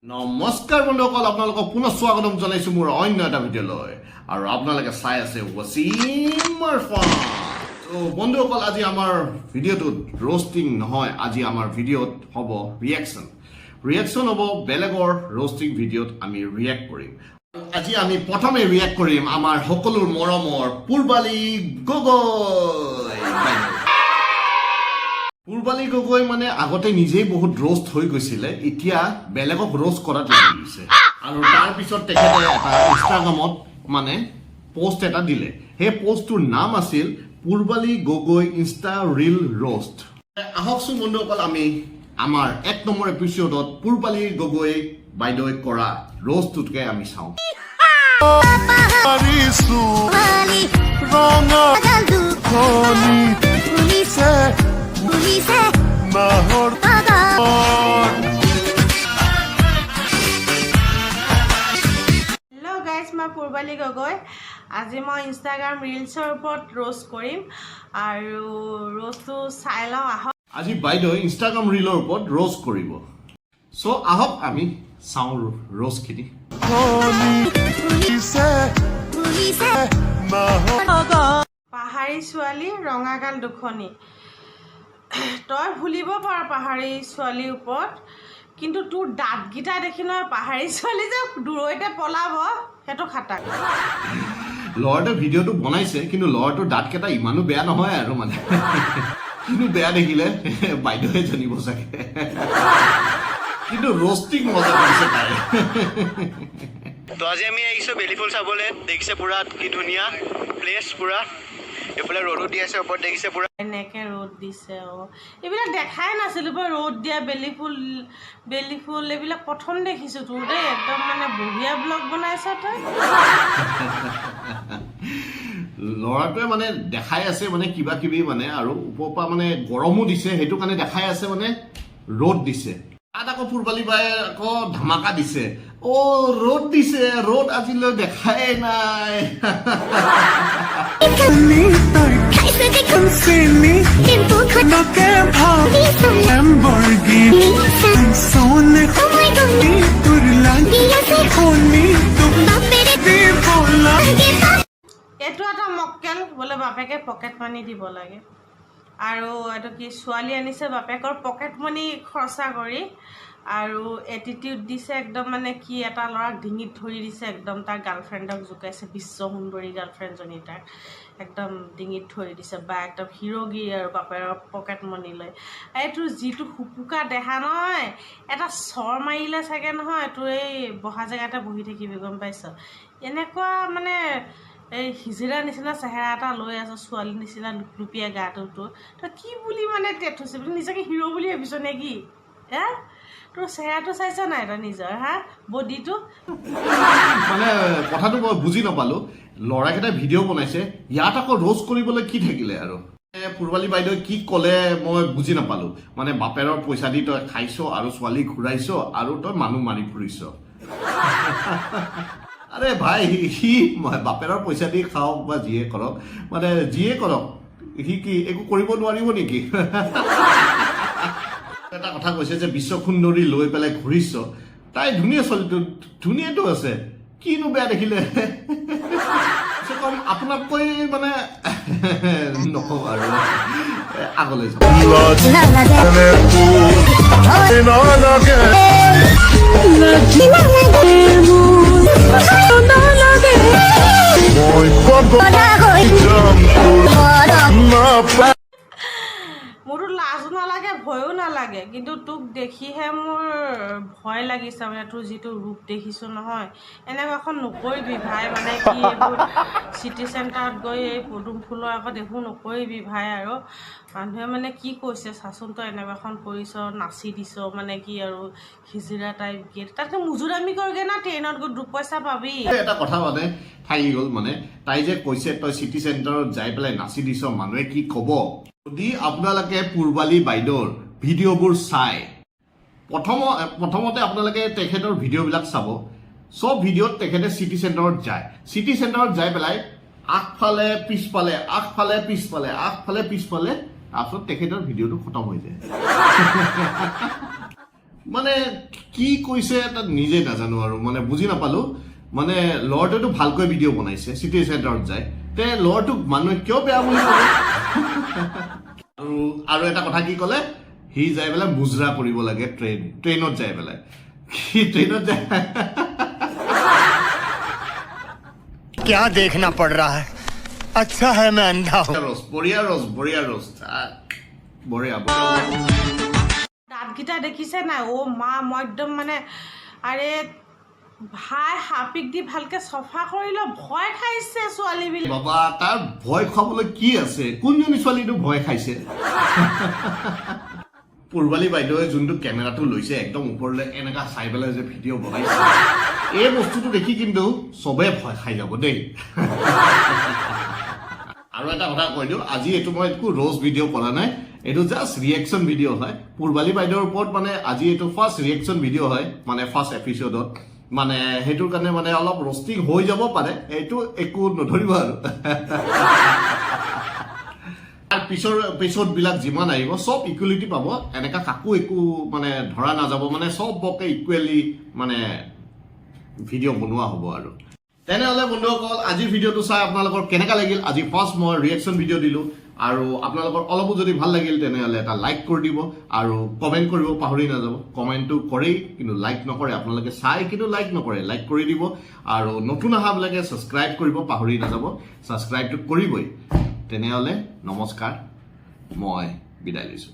নমস্কাৰ বন্ধুসকল, আপোনালোকক পুনৰ স্বাগতম জনাইছো মোৰ অন্য এটা ভিডিঅ'লৈ আৰু আপোনালোকে চাই আছে ৱাচিম আৰফান। ত' বন্ধুসকল, আজি আমাৰ ভিডিঅ'টোত ৰ'ষ্টিং নহয়, আজি আমাৰ ভিডিঅ'ত হ'ব ৰিয়েকশ্যন। ৰিয়েকশ্যন হ'ব, বেলেগৰ ৰ'ষ্টিং ভিডিঅ'ত আমি ৰিয়েক্ট কৰিম। আজি আমি প্ৰথমে ৰিয়েক্ট কৰিম আমাৰ সকলোৰ মৰমৰ পূৰ্বালী গগৈ। পূৰ্বালী গগৈ মানে আগতে নিজেই বহুত ৰ'ষ্ট হৈ গৈছিলে, এতিয়া বেলেগক ৰ'ষ্ট কৰাত লাগি গৈছে। আৰু তাৰপিছত তেখেতে এটা ইনষ্টাগ্ৰামত মানে পষ্ট এটা দিলে। সেই পষ্টটোৰ নাম আছিল "Purbali Gogoi Insta reel roast". আহকচোন বন্ধুসকল, আমি আমাৰ 1 নম্বৰ এপিছডত পূৰ্বালী গগৈ বাইদেৱে কৰা ৰ'ষ্টটোকে আমি চাওঁ। পাৰিছো ৰঙা খনি ফুলিছে নাহৰ হেল্ল' গাইজ, মই পূৰ্বালী গগৈ। আজি মই ইনষ্টাগ্ৰাম ৰিলছৰ ওপৰত ৰ'ষ্ট কৰিম আৰু ৰ'ষ্টটো চাই লওঁ আহক। আজি বাইদেৱে ইনষ্টাগ্ৰাম ৰিলৰ ওপৰত ৰ'ষ্ট কৰিব। চ' আহক, আমি চাওঁ ৰ'ষ্টখিনি। ফুলিছে ফুলিছে নাহৰ পাহাৰী ছোৱালী, ৰঙাগাল দুখনি। তই ফুলিব পাৰ পাহাৰী ছোৱালীৰ ওপৰত, কিন্তু তোৰ দাঁতকেইটা দেখি নহয় পাহাৰী ছোৱালী যে দূৰৈতে পলাব, সেইটো খাটাং। ল'ৰাটোৱে ভিডিঅ'টো বনাইছে, কিন্তু ল'ৰাটোৰ দাঁতকেইটা ইমানো বেয়া নহয় আৰু মানে কিন্তু বেয়া দেখিলে বাইদেৱে জানিব চাগে। কিন্তু ৰ'ষ্টিং মজা কৰিছে তাই। তো আজি আমি আহিছোঁ বেলি ফুল চাবলৈ। দেখিছে পুৰা কি ধুনীয়া প্লেচ পুৰা। এইফালে ৰ'দো দি আছে ওপৰত, দেখিছে পুৰা। এনেকে ৰ'দ দিছে। অঁ, এইবিলাক দেখাই নাছিলোঁ বাৰু। ৰ'দ দিয়া বেলি ফুল, বেলি ফুল এইবিলাক প্ৰথম দেখিছোঁ তোৰ দেই। একদম মানে বঢ়িয়া ব্লগ বনাইছ তই। ল'ৰাটোৱে মানে দেখাই আছে মানে কিবা কিবি মানে আৰু ওপৰৰ পৰা মানে গৰমো দিছে, সেইটো কাৰণে দেখাই আছে মানে ৰ'দ দিছে। তাত আকৌ পূৰ্বালী বায়ে আকৌ ধামাকা দিছে, "অ' ৰ'দ দিছে, ৰ'দ আজিলৈ দেখাই নাই।" খাইছে দেখোন টেম্পু। Lamborghini সোনে দি আছে বাপেৰে এইটো এটা মক্কেল বোলে, বাপেকে পকেট মানি দিব লাগে। আৰু এইটো কি ছোৱালী আনিছে বাপেকৰ পকেট মানি খৰচা কৰি আৰু এটিটিউড দিছে একদম। মানে কি এটা ল'ৰাক ডিঙিত ধৰি দিছে একদম, তাৰ গাৰ্লফ্ৰেণ্ডক জোকাইছে, বিশ্ব সুন্দৰী গাৰ্লফ্ৰেণ্ডজনী তাক একদম ডিঙিত ধৰি দিছে বা একদম হিৰ'গিৰি আৰু বাপেৰৰ পকেট মানি লৈ। এই তোৰ যিটো সোপোকা দেহা নহয়, এটা চৰ মাৰিলে চাগে নহয় তোৰ এই বহা জেগাতে বহি থাকিবি, গম পাইছ? এনেকুৱা মানে এই হিজিৰা নিচিনা চেহেৰা এটা লৈ আছ, ছোৱালী নিচিনা লুপলুপীয়া গাটো তোৰ। তই কি বুলি মানে টেট হৈছে বুলি নিজকে হিৰ' বুলি ভাবিছ নে কি হে? তোৰ চেহেৰাটো চাইছ নাই তই নিজৰ হা বডিটো? মানে কথাটো মই বুজি নাপালো। ল'ৰাকেইটাই ভিডিঅ' বনাইছে, ইয়াত আকৌ ৰ'ষ্ট কৰিবলৈ কি থাকিলে? আৰু পূৰ্বালী বাইদেৱে কি ক'লে মই বুজি নাপালো। মানে বাপেৰৰ পইচা দি তই খাইছ আৰু ছোৱালী ঘূৰাইছ আৰু তই মানুহ মাৰি ফুৰিছ। আৰে ভাই, সি বাপেৰৰ পইচা দি খাওক বা যিয়ে কৰক, মানে যিয়ে কৰক, সি কি একো কৰিব নোৱাৰিব নেকি? এটা কথা কৈছে যে বিশ্ব সুন্দৰী লৈ পেলাই ঘূৰিছ। তাই ধুনীয়া, ছোৱালীটো ধুনীয়াটো আছে, কিনো বেয়া দেখিলে? কম আপোনাতকৈ মানে নকওঁ আৰু আগলৈ যাওঁ। নালাগে। নালাগে। নালাগে। মই পাগল যাম তোৰ নাপা মোৰতো লাজো নালাগে, ভয়ো নালাগে, কিন্তু তোক দেখিহে মোৰ ভয় লাগিছে। মানে তোৰ যিটো ৰূপ দেখিছোঁ নহয়, এনেকুৱাখন নকৰিবি ভাই। মানে কি এইবোৰ চিটি চেণ্টাৰত গৈ এই পদুম ফুলৰ আগত এইবোৰ নকৰিবি ভাই। আৰু মানুহে মানে কি কৈছে চাচোন, তই এনেকুৱাখন কৰিছ, নাচি দিছ, মানে কি আৰু হিজিৰা টাইপ গেট। তাতকৈ মজুৰামি কৰগে না ট্ৰেইনত গৈ, দুপইচা পাবি। এটা কথা মানে থাকি গ'ল, মানে তাই যে কৈছে তই চিটি চেণ্টাৰত যাই পেলাই নাচি দিছ, মানুহে কি ক'ব। যদি আপোনালোকে পূৰ্বালী বাইদেউৰ ভিডিঅ'বোৰ চাই, প্ৰথমতে আপোনালোকে তেখেতৰ ভিডিঅ'বিলাক চাব, চব ভিডিঅ'ত তেখেতে চিটি চেণ্টাৰত যায়। চিটি চেণ্টাৰত যাই পেলাই আগফালে পিছফালে, আগফালে পিছফালে, আগফালে পিছফালে, তাৰপিছত তেখেতৰ ভিডিঅ'টো খতম হৈ যায়। মানে কি কৈছে তাত নিজে নাজানো আৰু, মানে বুজি নাপালো। মানে ল'ৰাটোৱেতো ভালকৈ ভিডিঅ' বনাইছে, চিটি চেণ্টাৰত যায়, তে ল'ৰাটোক মানুহে কিয় বেয়া বুলি ক'ব? আৰু এটা কথা কি ক'লে, সি যাই পেলাই মুজৰা কৰিব লাগে ট্ৰেইনত যাই পেলাই। সি ট্ৰেইনত যায়। क्या देखना पड़ रहा है? अच्छा है मैं अंधा हूँ। ৰ'ষ্ট, বঢ়িয়া ৰ'ষ্ট, বঢ়িয়া ৰ'ষ্ট, বঢ়িয়া। দাঁতকেইটা দেখিছে নাই? অ' মা, মই একদম মানে, আৰে ভাই, হাপিক দি ভালকে চফা কৰি ল। ভয় খাইছে ছোৱালীবিলাক। বাবা, তাৰ ভয় খুৱাবলৈ কি আছে? কোনজনী ছোৱালীটো ভয় খাইছে? পূৰ্বালী বাইদেৱে যোনটো কেমেৰাটো লৈছে, একদম ওপৰলৈ এনেকা চাই পেলাই যে ভিডিঅ' বনাইছে, এই বস্তুটো দেখি কিন্তু চবে ভয় খাই যাব দেই। আৰু এটা কথা কৈ দিওঁ, আজি এইটো মই একো ৰ'ষ্ট ভিডিঅ' কৰা নাই, এইটো জাষ্ট ৰিয়েকশ্যন ভিডিঅ' হয় পূৰ্বালী বাইদেউৰ ওপৰত। মানে আজি এইটো ফাৰ্ষ্ট ৰিয়েকশ্যন ভিডিঅ' হয়, মানে ফাৰ্ষ্ট এপিছ'ডত, মানে সেইটোৰ কাৰণে মানে অলপ ৰষ্টিং হৈ যাব পাৰে, এইটো একো নধৰিব। আৰু তাৰ পিছৰ এপিছ'ডবিলাক যিমান আহিব, চব ইকুৱেলিটি পাব। এনেকা কাকো একো মানে ধৰা নাযাব, মানে চবকে ইকুৱেলি মানে ভিডিঅ' বনোৱা হ'ব। আৰু তেনেহ'লে বন্ধুসকল, আজিৰ ভিডিঅ'টো চাই আপোনালোকৰ কেনেকুৱা লাগিল? আজি ফাৰ্ষ্ট মই ৰিয়েকশ্যন ভিডিঅ' দিলোঁ আৰু আপোনালোকৰ অলপো যদি ভাল লাগিল, তেনেহ'লে এটা লাইক কৰি দিব আৰু কমেণ্ট কৰিব পাহৰি নাযাব। কমেণ্টটো কৰেই কিন্তু লাইক নকৰে আপোনালোকে, চাই কিন্তু লাইক নকৰে। লাইক কৰি দিব আৰু নতুন অহাবিলাকে ছাবস্ক্ৰাইব কৰিব পাহৰি নাযাব, ছাবস্ক্ৰাইবটো কৰিবই। তেনেহ'লে নমস্কাৰ, মই বিদায় লৈছোঁ।